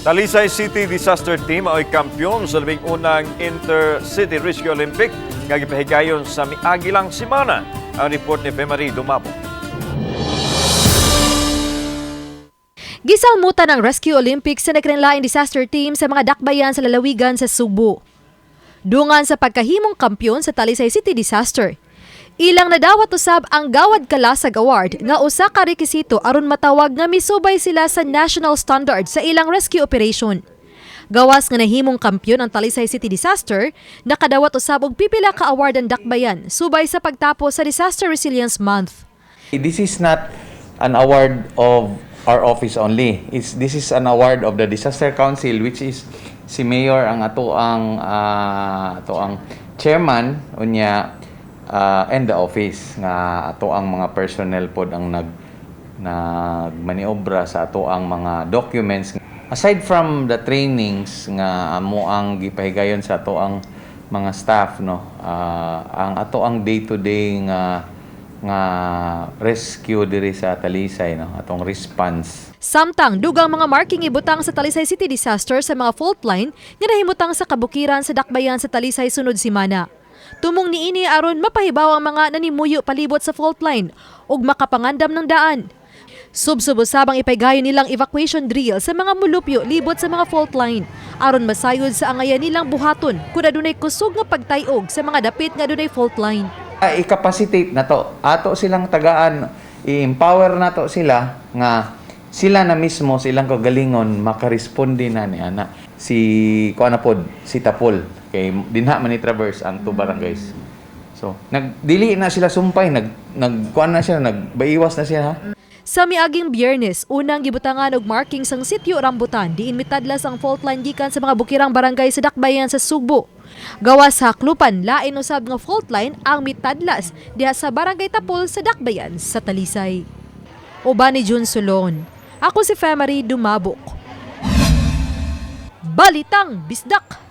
Talisay City Disaster Team ay kampiyon sa 11 unang Intercity Rescue Olympic nga gipahigayon sa miagilang semana. Ang report ni Femary Dumabo. Gisalmutan ang Rescue Olympics sa nagkalainlaing disaster team sa mga dakbayan sa lalawigan sa Sugbo. Dungan sa pagkahimong kampiyon sa Talisay City Disaster. Ilang nadawat usab ang Gawad Kalasag Award nga usa ka rekisito aron matawag nga misubay sila sa national standard sa ilang rescue operation. Gawas nga nahimong kampiyon ang Talisay City Disaster, nakadawat usab og pipila ka award ang dakbayan subay sa pagtapos sa Disaster Resilience Month. This is not an award of our office only. This is an award of the Disaster Council, which is si Mayor ang ato ang chairman unya and the office nga ato ang mga personnel pod ang nagmaniobra sa ato ang mga documents. Aside from the trainings nga amo ang gipahigayon sa ato ang mga staff, no, ang ato ang day to day nga rescue diri sa Talisay, no, atong response. Samtang dugang mga marking ibutang sa Talisay City Disaster sa mga fault line nga nahimutang sa kabukiran sa dakbayan sa Talisay sunod simana. Tumong niini aron mapahibaw ang mga nanimuyo palibot sa fault line ug makapangandam ng daan. Subsob usab ang ipahigayon nilang evacuation drill sa mga mulupyo libot sa mga fault line aron masayod sa angayan nilang buhaton kung adunay kusog nga pagtayog sa mga dapit nga adunay fault line. I-capacitate na to ato silang tagaan, i-empower na to sila nga sila na mismo silang kagalingon makaresponde na ni ana si kuan na pod si Tapol kay dinha man ni traverse ang two barangays, so nagdili na sila sumpay, nag nag kuan na sila, nagbaiwas na sila, ha? Sa miaging Biyernes, unang gibutangan og marking sang sitio Rambutan diin mitadlas ang fault line gikan sa mga bukirang barangay sa dakbayan sa Sugbo. Gawas sa Haklupan, lain usab nga fault line ang mitadlas diha sa Barangay Tapol sa dakbayan sa Talisay. Uban ni Jun Solon. Ako si Femary Dumabok. Balitang Bisdak!